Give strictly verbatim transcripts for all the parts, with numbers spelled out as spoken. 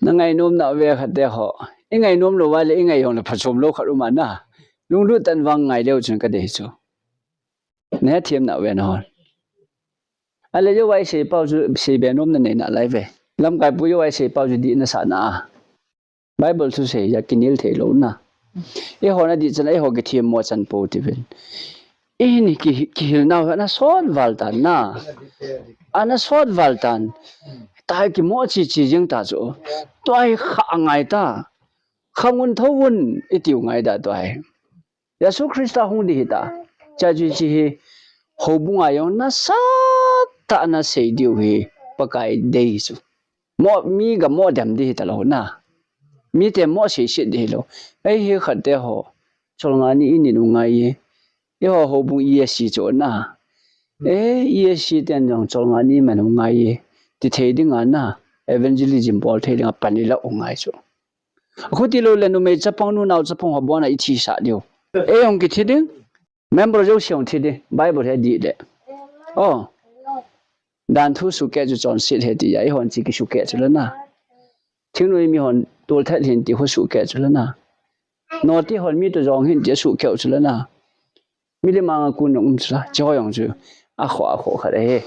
Na ngainom nau ve khat te ho. I ngainom lou va le, i ngai jong le phachom lou khat um a na. Lunglut tah in vang ngai leu chun ka dei chu. Na hethem nau ve na hon. Ale jou a i seipau chu, seibe nom na nei nalai ve. Lamkai pu jou a i seipau chu dih na sah na a. Bible thusei a kinel thei lou na. Eiho na dih chan, eiho kithem mo chan pou ti ven. I hin ki, kihil nau hi ana sot val tan na. Ana sot val tan. Tahi kimo chi chi jeng ta chu. Tua hi kha ngai ta. Kha ngun tho un i tiu ngai da tua hi. Jesu Christa hung ding hita. Cha chu chi hi houbung a jong nasatah a na sei diu hi Pakai dei chu. Mo mi ga mo dem ding hita lou na. Mi te mo sei sit ding hi lou. Ei hi khat te ho. Cholngah ni i nin u ngai e. Eiho houbung E S C chu na. E, E S C ten jong cholngah ni man u ngai e. Ti thei ding a na. Evangelism bol thei ding a pan i la u ngai chu. Khuti lou le numei chapang, nunao chapang ho bon a i thi sah diu. Ei jong kithi ding. Member jouse jong thi ding. Bible he dih le. Oh. Dan thu sukeh chu chonset he ti a. Eihon chi kisukeh chu le na. Thingnoi mi hon tolthat hin ti ho sukeh chu le na. Noti hon mi to jong hin ti sukeh chu le na. Milim anga kun jong um chu la. Chi ho jong chu. A kho, a kho khat ahi.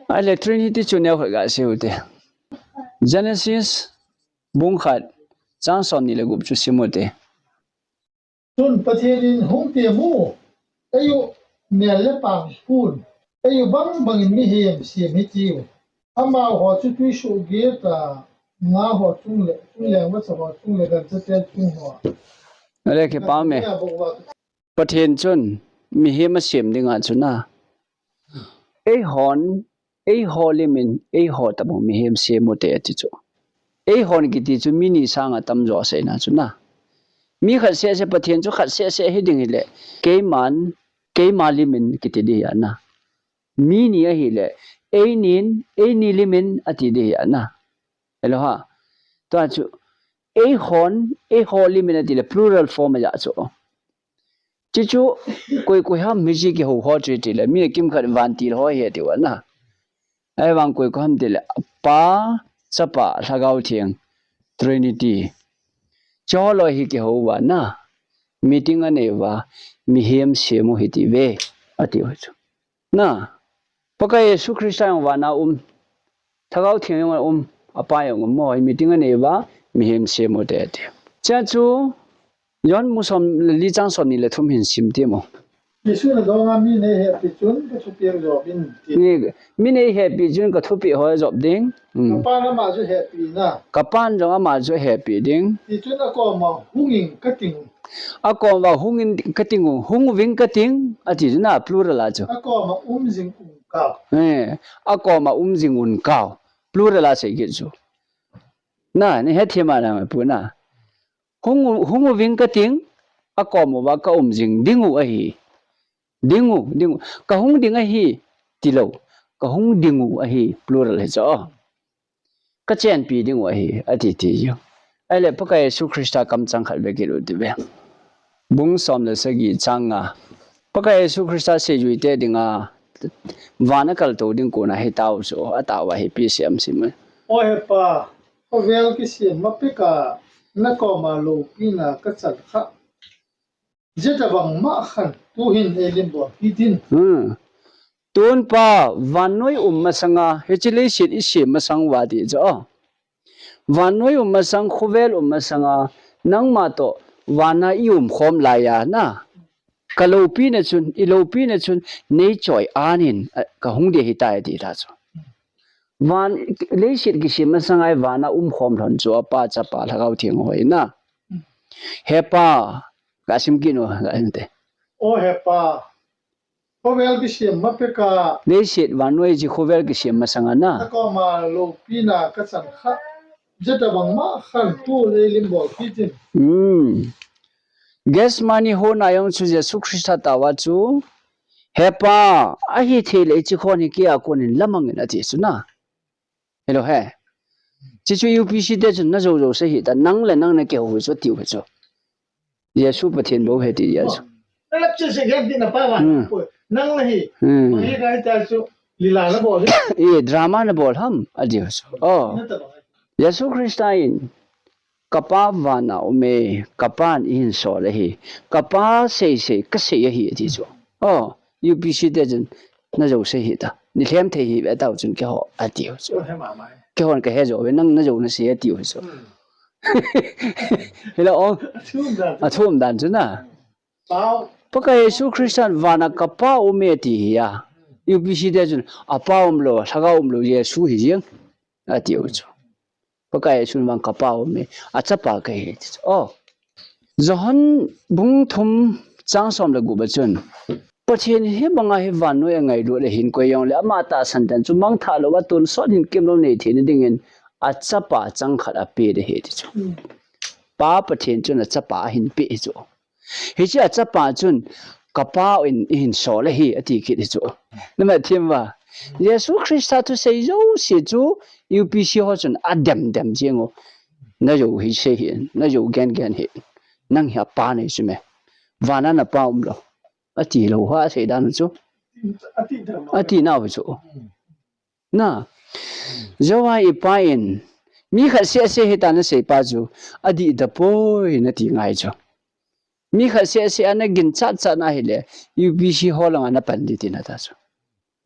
Ahile Trinity chu neo khat ga sei u te. Genesis bung khat, chang som ni le gup chu sim u te. Chun Pathen in hung tem u, eiho mel le pang pun, eiho bang bang in mihem sem hitiu. Amaho chu tui soh gei a, nga ho chung le, chung leng vacha ho chung le gancha pen chung ho. Ale kipah me. Pathen chun mihem asem ding a chu na. Eihon, eiho lim in, eiho tabang mihem sem u te ati chu. Eihon kiti chu mi ni sang a tamjo asei na chu na. Mi khat seh seh Pathen chu khat seh seh hi ding hile. Keiman, keima lim in kiti ding a na. Mi ni ahile. Ei nin, ei ni lim in ati ding a na. Hello ha. Tua chu. Eihon, eiho lim in ati le plural form a ja chu. Chi chu, koi koi ham mi chi kihou ho chu ti le, mi kimkhat vantil ho hi ti u a na. Ahivang koi koi ham ti le, Pa, Chapa, Lhagao Theng, Trinity. Chu ho loi hi kihou u a na. Meeting anei uva, mihem sem u hiti ve, ati u chu. Na, Pakai Jesu Christa jong vana um, Lhagao Theng jong um, apa jong um, mo hi meeting anei uva, mihem sem u te ati. Chia chu, John bung som le li chang som ni le thum hin sim temo. Jesu na dong a mi nei hepi chun ka thupi jop in ti. Ni, mi nei hepi chun ka thupi ho jop ding. Hmm. Ka pa na ma chu hepi na. Ka pa jong ama chu hepi ding. Ti chun a koma hungin ka ting. A koma hungin ka ting u, hung uving ka ting, ati chu na plural a chu. A koma um jing un kau. Eh, a koma um jing un kau. Plural a sei kit chu. Na, ni hethem a na pu na. Hung u, hung uving ka ting, a kom uva ka um jing ding u ahi. Ding u, ding u. Ka hung ding ahi, ti lou. Ka hung ding u ahi, plural hi chu. Ka chenpi ding u ahi, ati ti u. Ahile Pakai Jesu Christa kamchang khat ve kit u ti ve. Bung som le sagi chang nga. Pakai Jesu Christa seijui te dinga, van a kaltou ding kona hi tao chu, a tao a hi pi siam sim. O he Pa, khovel kisem ma peka, na koma loupina ka chan kha. Jeta bang ma khan, tu hin ei lim bol kit in. Hmm. Tun Pa, vannoi um masanga, hiche leiset i sem masang uva ti chu. Vannoi um masang, khovel um masanga, nangma toh, vana i um khom laiya na. Ka loupina chun, i loupina chun, nei choi anin, a, ka hung ding ahitai ti ta chu. Van, leiset kisem masanga i vana um khom lhon chu, a Pa, Chapa, Lhagao Theng hoi na. He Pa, ka sim kit u, ka sim te. O he Pa, khovel kisem ma peka. Leiset vannoi chi khovel kisem masanga na. Na koma loupina ka chan kha. Jeta bang ma khan tu le lim bol kit in. Hmm. Gethsemane hon a jong chu Jesu Christa tao a chu. He Pa, ahi thei le hiche khon hi kei a kon in lamang in ati chu na. Hello he. Chi chu U P C te chun na jou jou se hita, nang le nang na kihou hi chu tiu hi chu. Jesu Pathen bou ahi ti Jesu. Na lap che se gen ti na pa va. Hmm. Nang na hi. Hmm. Hi ka ta chu lila na bol. E drama na bol ham, ati chu. Oh. Na ta ba. Jesu Christa in, "Kapa vana um e, Kapan eihin sol ahi, Kapa seisei kasei ahi," ati chu. Oh, U P C te chun, "Najou sei hih ta, nilhem thei hih ve tao chun keiho," ati u chu. Keiho kahe jou ve, nang najou nasei ati u chu. Hilou, oh. Athum dan chu na. Pakai Jesu Christan vana Kapa um e ti hi a, U P C te chun, "Apa umlou, Lhagao umlou, Jesu hi jeng," ati u chu. Pakai Jesu vang Kapa um e, achapa kahi ti chu. Oh. Johan bung thum chang som le gup a chun, Pathen hi banga hi vannoi angailut le hin koi jongle ama tahsan dan chu mangthah louva tonsot hinkemlou nei theina dingin achapa changkhat ape ding ahi ti chu. Pa Pathen chun achapa ahin pe hi chu. Hiche achapa chun, "Kapa in eihin sol ahi," ati kit hi chu. Nama thim va. Jesu Christa thusei jouse chu U P C ho chun adem dem jeng u. "Najou hi sei hih, najou gen gen hih. Nang hi apa nei chu me. Vana napa umlou," ati lou ho asei dan u chu. Ati nau hi chu. Na, Jehovah i Pa in, mi khat seh seh hita nasei pa chu, adih tapoi nati ngai chu. Mi khat seh seh a nagin chat chat na hile, U P C ho langa napan ding tina ta chu.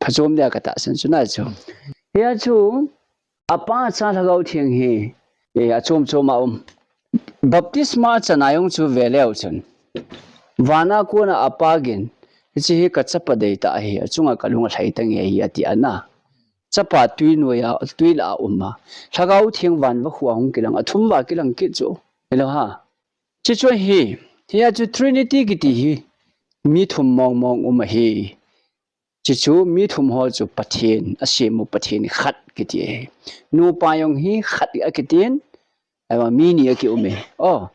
Phachom dia katahsan chu na chu. Hia chu, apa cha Lhagao Theng hi, e, achom chom a um. Baptisma chana jong chu ve leu chun. Vana kona apa gin, hiche hi kachapa deitah ahi, achunga kalung alhai tange ahi, ati ana. Chapa tui noiya, tui lah a uma. Lhagao Theng van vakhu a hung kilang, athum va kilang kit chu. Hilou ha. Hiche chu hi, hia chu Trinity kiti hi, mi thum mong mong um ahi. Hiche chu mi thum ho chu Pathen, asem u Pathen khat kiti ahi. Nupa jong hi khat akitin, ahivang mi ni aki um e. Oh.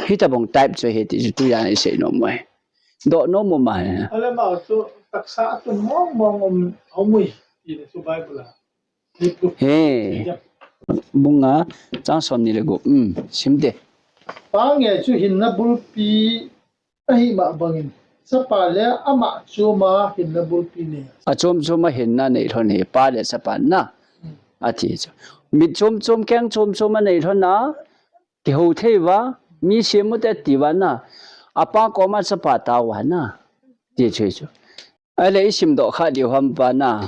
Hitabang type chu ahi ti chu tujan isei nom u ahi. Doh nom u ma ahi. Ale ma chu taksa atun mong mong um, um ui. Ti chu Bible a. He. Bung nga chang som ni le gup. Um, sim te. Pa nge chu hinna bulpi ahi ma bangin, Chapa le ama choma hinna bulpi nei. Achom choma hinna nei lhon hi Pa le Chapa na. Ati chu. Mit chom chom, keng chom choma nei lhon na. Kihou thei uva, mi sem u te ti uva na. Apa koma Chapa tao uva na. Ti chu chu. Ahile isim doh kha diu ham pa na.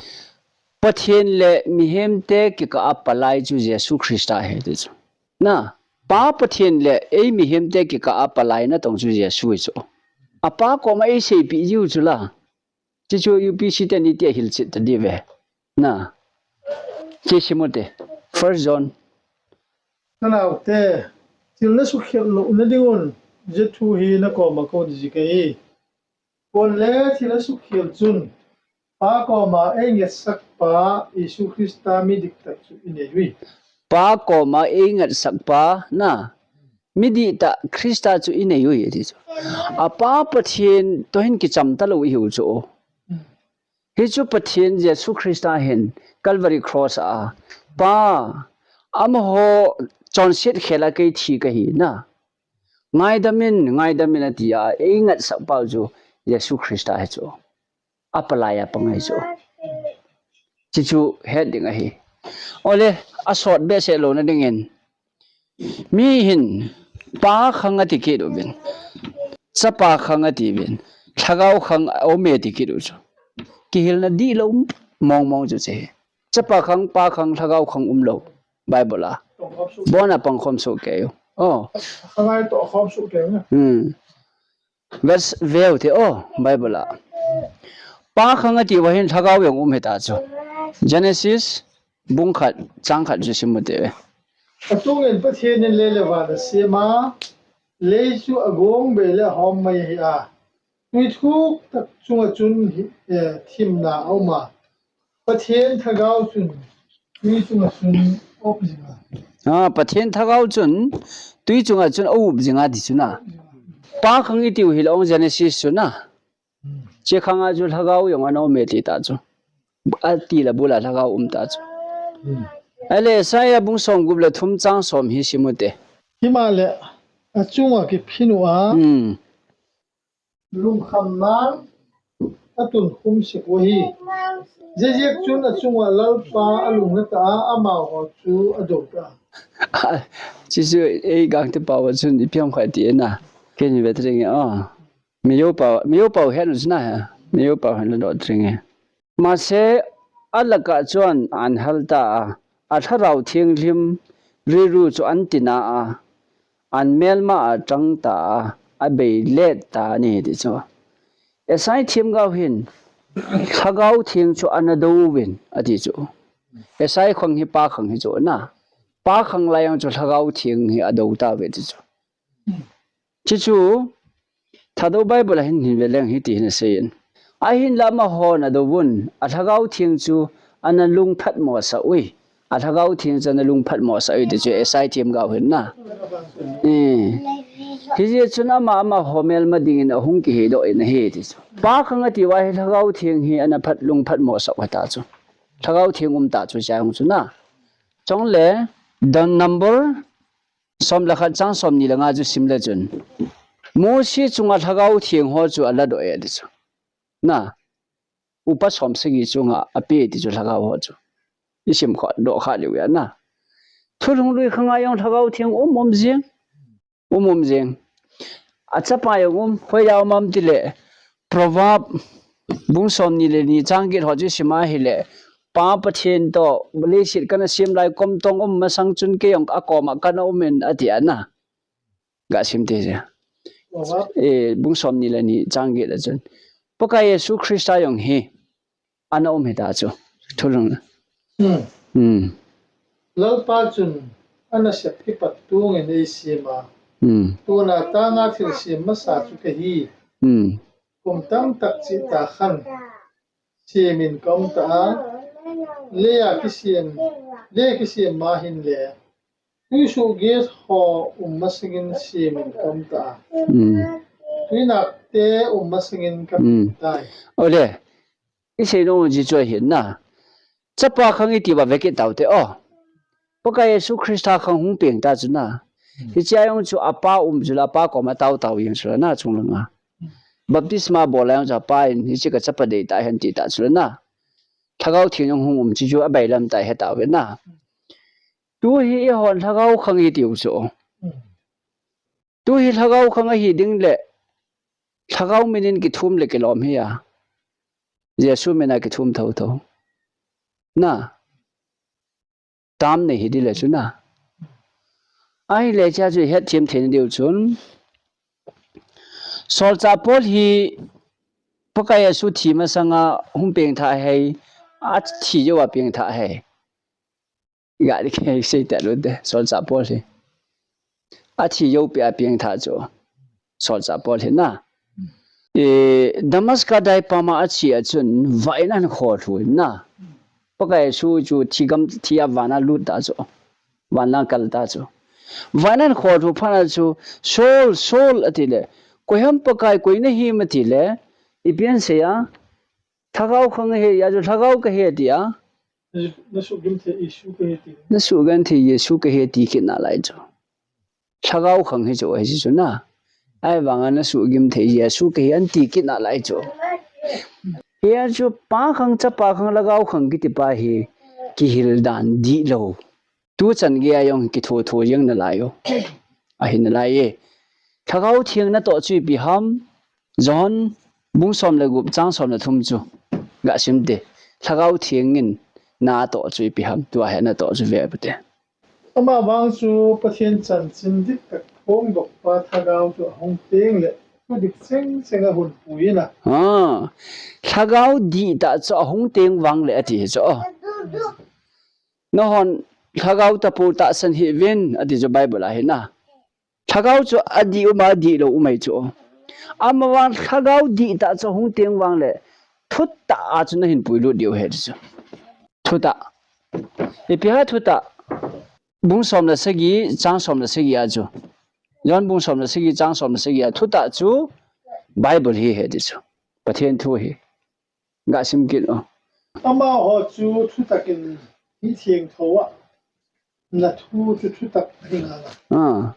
Pathen le mihem te kikah a palai chu Jesu Christa ahi ti chu. Na, Pa Pathen le ei mihem te kikah a palai natong chu Jesu ahi chu. Apa koma eiseipeh jiu chu la. Hiche chu U P C te ni tia hilchet ta diu ve. Na. Hiche sim u te. First John. Ka naote, thil nasukhel louna dingun, hiche thu hi nakoma kahin jih ahi. Pon le thil asukhel chun, Pa koma eingatsah pa, Jesu Christa mi dihtah chu inei ui. Pa koma eingatsah pa, na, mi dihtah Christa chu inei ui, ati chu. Apa Pathen toh hin kicham talou ihiu chu. Hichu Pathen Jesu Christa hin Calvary Cross a, Pa, amaho chonset khel a kei thi kahi na. Ngaidam in, ngaidam in ati a, eingatsah pau chu Jesu Christa ahi chu. Apalai a pang ahi chu. Hichu het ding ahi. Ole, asot behseh louna dingin. Mi hin, Pa khang ati kit uvin. Chapa khang ati uvin. Lhagao khang aume ati kit u chu. Kihilna dihlou mong mong chu hiche. Chapa khang, Pa khang, Lhagao khang umlou. Bible a. Bon a pang khom soh kei u. Oh. Khangai toh khom soh kei u na. Hmm. Verse veu te, oh, Bible a. Pa khang ati uva hin Lhagao jong um hita chu. Genesis bung khat, chang khat chu sim u te. Atungin Pathen in lei le van asem a, lei chu agong bei le ahom mai ahi a. Tui thuk tak chunga chun hi, eh, thimna aum a. Pathen Lhagao chun tui chunga chun aup jing a. Ah, Pathen Lhagao chun tui chunga chun aup jing a ti chu na. Pa khang itiu hilou Genesis chu na. Hiche khang a chu Lhagao jong ana um e ti ta chu. Ati la bul a Lhagao um ta chu. Ahile Isaiah bung som gup le thum chang som hi sim u te. Himahleh achunga kiphin uva. Hmm. Lungkham nan, atun khum sek u ahi. Ziaziak chun achunga Lalpa alungna ta a, amaho chu adou ta. Chuchu ei gangte pao chun ipi ham khat ti na. Kei ni vet ring e, a. Miyo pao, miyo pao hen u chu na ha. Miyo pao hen la dot ring e. Mase alaka chuan an hal ta a, a thlarau thianghlim rilru chu an tina a, an melma a tang ta a, a bei let ta a ni ti chu. Esai themgao hin Lhagao Theng chu ana do uvin a ti chu. Esai khang hi pa khang hi chu na. Pa khang lai ang chu Lhagao Theng hi a do ta ve ti chu. Chuchu Thadou Bible a hin hin ve leng hiti hin asei in. Ahinla amahon adou vun, a Lhagao Theng chu ana lungphat mo sa ui. A Lhagao Theng chu ana lungphat mo sa ui ti chu Esai themgao hin na. Eh. Hijeh chun ama amaho melma dingin ahung kihei doh in ahi ti chu. Pa khang a ti uva hi Lhagao Theng hi ana phat lungphat mo sa u ta chu. Lhagao Theng um ta chu chang chu na. Chongle, the number Som le khat chang som ni le nga chu sim le chun. Mosi chunga Lhagao Theng ho chu ala doh e ti chu. Na. Upa som sagi chunga ape ti chu Lhagao ho chu. I sim kho doh kha liu ya na. Thulhunglui khanga jong Lhagao Theng um um jing. Um um jing. A chapa jong um, hoiya um am ti le. Proverb bung som ni le ni chang get ho chu sim a hile, Pa Pathen toh leiset kana sem lai kom tong um masang chun kei jong akoma kana um in ati a na. Ga sim te je. Proverb? Eh, bung som ni le ni chang get a chun. Pakai Jesu Christa jong hi ana um hi ta chu. Thulhung. Hmm. Hmm. Lalpa chun ana sep kipat tungin ei sem a. Hmm. Tuna tanga thil sem masa chu kahi. Hmm. Kum tam tak chih ta khan semin ka um ta a. Leia kisem, lei kisem ma hin le. Tuisuh gas ho um masangin semin ka um ta a. Hmm. Tuinak te um masangin ka um tai. Ole. I sei nung ji chu ahi na. Chapa khang i ti uva vekit tau te o. Pakai Jesu Christa khang hung peng ta chu na. Hmm. Hichea jong chu apa um chu la apa koma tau tau jeng chu la na chunglang a. Baptisma bol a jong chu apa in hiche ka chapa dei ta hen ti ta chu la na. Lhagao Theng jong hung um chu chu abailam ta he tau ve na. Tu hi i hon Lhagao khang i tiu chu. Hmm. Tu hi Lhagao khang ahi ding le, Lhagao minin kithum le kilom hi a. Jesu mina kithum tho tho. Na. Tam nei hi di le chu na. Ahile cha chu het thiam thei na diu chun. Solchah Paul hi Pakai Jesu thi masanga hung peng tha hei, a thi jou a peng tha hei. Ga di kei sei ta lu de, Solchah Paul hi. A thi jou pi a peng tha chu. Solchah Paul hi na. E, Damascus dai pama a thi a chun, vainan kho thu na. Pakai Jesu chu thi gam thi a vana lut ta chu. Vana kal ta chu. Vainan kho thu phat a chu, Saul, Saul a ti le. Koi ham Pakai, koi na hi ma ti le. I pian sei a. Lhagao khang he, ya chu Lhagao ka he ti a. Na suhgim thei Jesu ka he ti. Na suhgim thei Jesu ka he ti kit na lai chu. Lhagao khang hi chu, hi chu na. Ahivanga na suhgim thei Jesu ka he an ti kit na lai chu. Hi a chu pa khang chapa khang Lhagao khang kiti pa hi kihil dan di lo. Tu chan gei a jong kitho tho jeng na lai o. Ahi na lai e. Lhagao Theng na toh chu ipi ham. John bung som le gup chang som le thum chu. Ga sim te. Lhagao Theng in na toh chu ipi ham. Tua hi na toh chu ve pu te. Ama vang chu Pathen chanchin dik tak phongdoh pa Lhagao chu ahung teng le. Thu dik cheng cheng a hun pui na. Ha. Lhagao di ta chu ahung teng vang le ati hi chu. Nahon Lhagao tapu tahsan hih uvin, ati chu Bible a hi na. Lhagao chu adih um a, adih lou um ahi chu. Ama vang Lhagao dih tah chu hung teng vang le, thutah a chu nahin puilut diu ahi chu. Thutah. Ipi ham thutah. Bung som le sagi, chang som le sagi a chu. John bung som le sagi, chang som le sagi a thutah chu Bible hi ahi chu. Pathen thu hi. Ga sim kit o. Amaho chu thutakin hi theng tho a. Na thu chu thutak hi ngal a. Ah.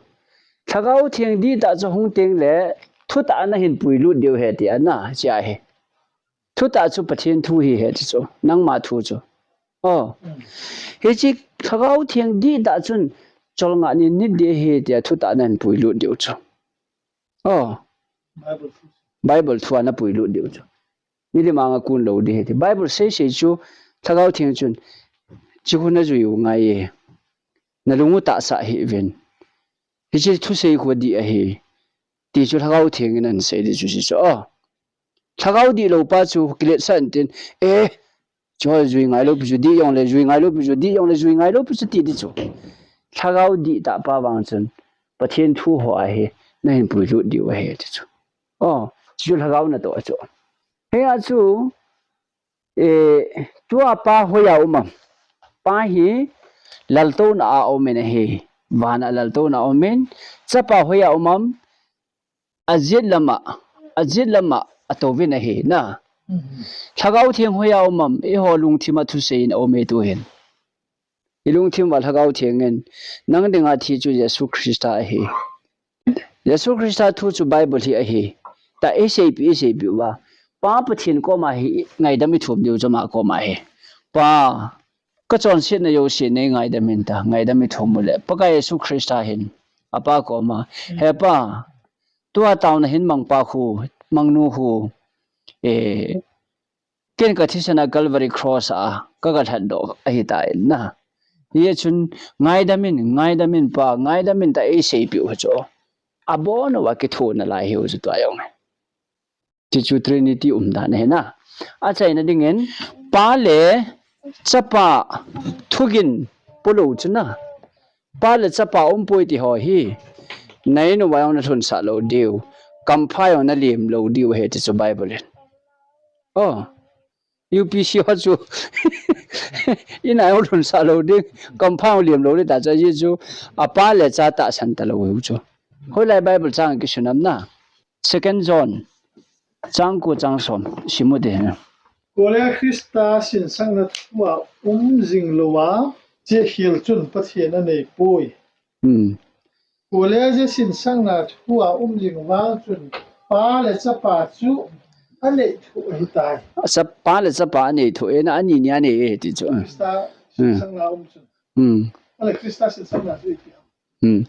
Lhagao Theng dih tah chu hung teng le thutah a nahin puilut diu ahi ti a na, chia hi. Thutah chu Pathen thu hi ahi ti chu. Nangma thu chu. Oh. Hiche Lhagao Theng dihtah chun cholngah nin nit dih ahi tia thutah nahin puilut diu chu. Oh. Bible thu a napuilut diu chu. Milim anga kun lou ding ahi ti. Bible seisei chu Lhagao Theng chun, "Hiche khu najui u ngai e. Nalung u tahsa hih uvin. Hiche thusei khu dih ahi," ti chu Lhagao Theng in ahin sei ding chu hiche chu. Oh. Lhagao dihlou pa chu kiletsah intin, "Eh, chu jui ngailou pi chu dih jongle, jui ngailou pi chu dih jongle, jui ngailou pi chu," ti ding chu. Lhagao dihtah pa vang chun Pathen thu ho ahi, nahin puilut diu ahi ti chu. Oh, chu Lhagao natoh chu. Hia chu, eh, tua pa hoiya um am? Pa hi laltouna a um in ahi. Van a laltouna a um in, chapa hoiya um am? Ajet lama, ajet lama atouvin ahi na. Mhm. Lhagao Theng hoiya um am? Eiho lungthim a thusei in aum e tuhin. I lungthim uva Lhagao Theng in, nang dinga thi chu Jesu Christa ahi. Jesu Christa thu chu Bible hi ahi. Tia eiseipeh, eiseipeh uva, Pa Pathen koma hi ngaidam ithum diu chu ama koma ahi. Pa, kachonsetna jouse neingaidam in tia ngaidam ithum uleh, Pakai Jesu Christa hin apa koma, "He Pa, tua taona hin mangpa khu, mangnu khu, eh, ken kathisan a Calvary Cross a kagalhatdoh ahitai na. Hijeh chun ngaidam in, ngaidam in Pa, ngaidam in," tia eiseipeh u chu, abon uva kithouna lai ahiu chu tua jong. Hiche chu Trinity umdan ahi na. Achaina dingin, Pa le Chapa thugin polou chu na. Pa le Chapa umpoi ti ho hi, na in uva jong nalhunsah lou diu, kampha jong nalem lou diu ahi ti chu Bible in. Oh. U P C ho chu, in a jong lhunsah lou ding, kampha jong lem lou ding tia chu, ajeh chu, apa le cha tahsan talou u chu. Hoilai Bible chang kisun am na. Second John, chang ko chang som, sim u te. Kole Christa sinsakna thua um jing louva, chekhel chun Pathen anei poi. Hmm. Kole je sinsakna thua um jing vang chun, Pa le Chapa chu anei thoh ahitai. Chap-, Pa le Chapa anei thoh e na, ani ni anei e ti chu. Christa sinsakna um chun. Hmm. Ale Christa sinsakna chu ipi ham? Hmm.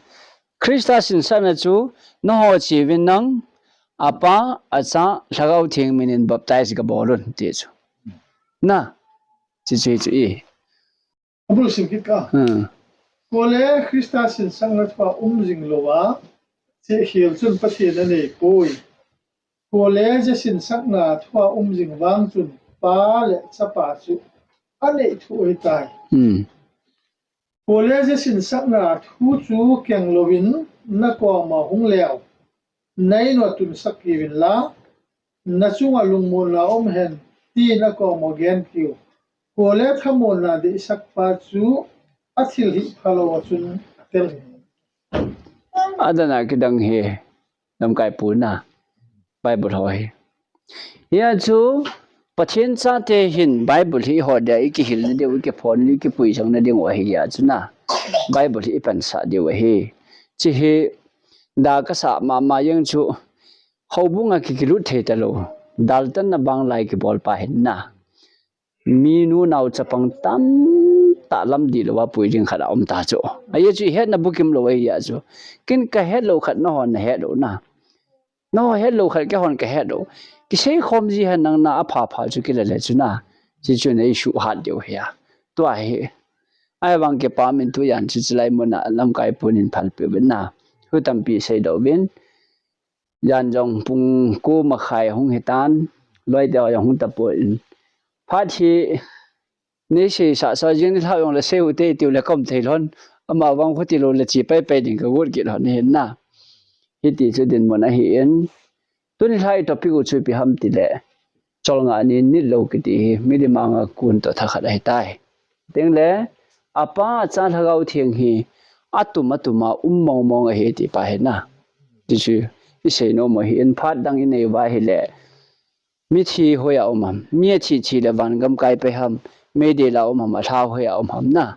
Christa sinsakna chu, nangho cheuvin nang, Apa, Acha, Lhagao Theng min in baptize gabol un, ti chu. Na, hiche chu i. Abul sim kit ka. Hmm. Kole Christa sinsakna thua um jing louva, chekhel chun Pathen anei poi. Kole je sinsakna thua um jing vang chun, Pa le Chapa chu anei thoh ahitai. Hmm. Kole je sinsakna thu chu keng louvin nakoma hung leu, na in uva tunsak kiuvin la, nachunga lungmonna um hen, tin nakoma gen kiu. Kole thamonna deisakpa chu athilhih phalou a chun atel hi. Adana kidang hi. Lamkai pu na, Bible ho hi. Hia chu, Pathen chate hin Bible hi eiho dia ikihilna diu, ikiphon, ikipuijangna diu ahi hia chu na. Bible hi ipansah diu ahi. Hiche hi, da kasah mama jeng chu, houbung a ki, kilut thei talou. Daltanna bang lai kibol pa hin na. Minu nao chapang tamtah lam dihlou a pui ding khat aum ta chu. Ajeh chu ihetna bukim lou ahi a chu. Ken kahet lou khat nahon nahet lou na. Nahon het lou khat keihon kahet lou. Kisei khom ji hen nang na apha pha chu kila le chu na. Hiche chu neisuh hat diu ahi a. Tua hi. Ahivang kipa min tu jan chu chulai mun a lamkai pun in phalpeh uvin na. Thu tampi seidoh uvin. Jan jong pung ko makhai hung hitan, loi te jong hung tapon. Phat hi, nei seisah sa jing nilhah jong le sei ute tiu le kom thei lhon. Ama vang khuti lou le chi pai pai ding kagot kit lhon ahin na. Hiti chu dinmun ahin. Tuni lhai topic u chu ipi ham ti le. Cholngah nin nitlou kiti hi, milim anga kun toh thakhat ahitai. Tengle, Apa, Acha, Lhagao Theng hi, atum atum a um mong mong ahi ti pa hi na. Ti chu, isei nom u ahin phat dang inei uva ahile, mithi hoiya um ham, mi athi thi le van gam kai pai ham, meidil a um ham, alhao hoiya um ham na.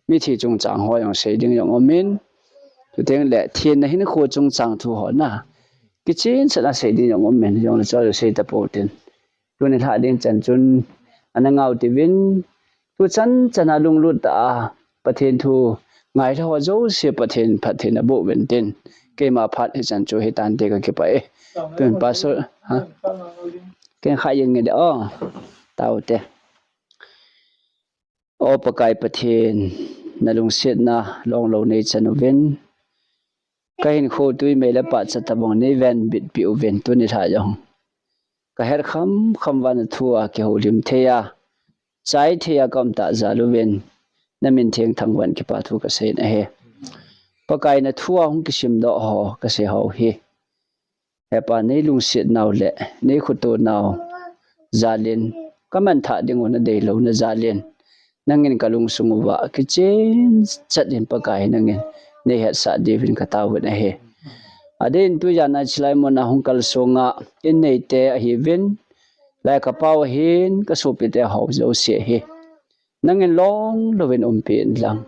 Mithi chungchang ho jong sei ding jong um in, chutengle, thenna hinkho chungchang thu ho na. Kichen sah a sei ding jong um in, jong le chu sei tapou tin. Tuni lha ding chan chun ana ngau tiuvin, tu chan chan a lunglut tah a Pathen thu ngailha ho jouse Pathen phatthei naboh uvin tin, keima phat hichan chu hitante, kakipah e. Tun pastor, ha? Ken kha yen nge de o. Taute. O Pakai Pathen, nalungsetna longlou neichan uvin, kahinkho tui mei le pahcha tabang neiven bitpeh uvin, tuni lha jong kahet kham kham uva nathu a kihoulim thei a, chai thei a kaum tah jal uvin, namin theng thangvah in kipa thu kasei in ahi. Pakai, nathu a hung kisimdoh ho kasei ho hi, Hepa, neilungset nau le neikhoto nau jal in, kamanthah ding u nadei louna jal in, nangin kalungsung uva kichen chat in Pakai, nangin neihetsah diuvin katao uvin ahi. Adeh in tujan a chilai mun a hung kalsong a in neite ahiuvin, lai kapau ahin, kasopite ho jouse hi nangin longlou in umpi in lang,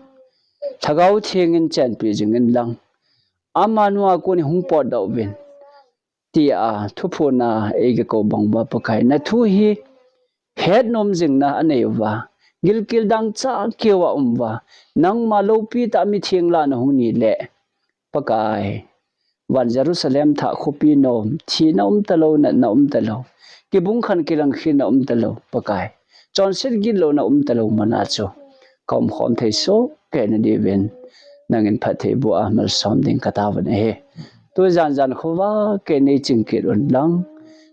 Lhagao Theng in chenpi jing in lang, amanu a kon in hung potdoh uvin, tia thuphon a eikikou bang uva Pakai, nathu hi hetnom jingna anei uva, gilkel dangchah keu a um uva, nangma loupi tah mitheng lah a nahung ni le, Pakai, van Jerusalem thah khopi nom, thina um talou, natna um talou, kibung khen kilangkhenna um talou, Pakai, chonset gitlouna um talou mun a chu kaumkhom thei sohkei nadiuvin, nangin phatthei boh a malsom ding katao uvin ahi. Tujan jan khovah kei neiching kit un lang,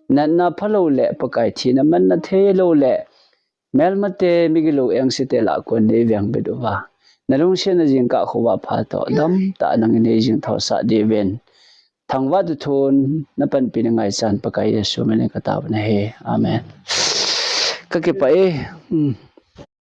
natna phalou le Pakai, thina manna theilou le, melmate, migilou, engsete lah a kon neivengbit uva, nalungsetna jingkah khovah pha toh damtah a nangin neijing thosah diuvin, thangvah thuthon napanpi na ngaichan Pakai Jesu min in katao uvin ahi. Amen. Kakipah e. Hmm.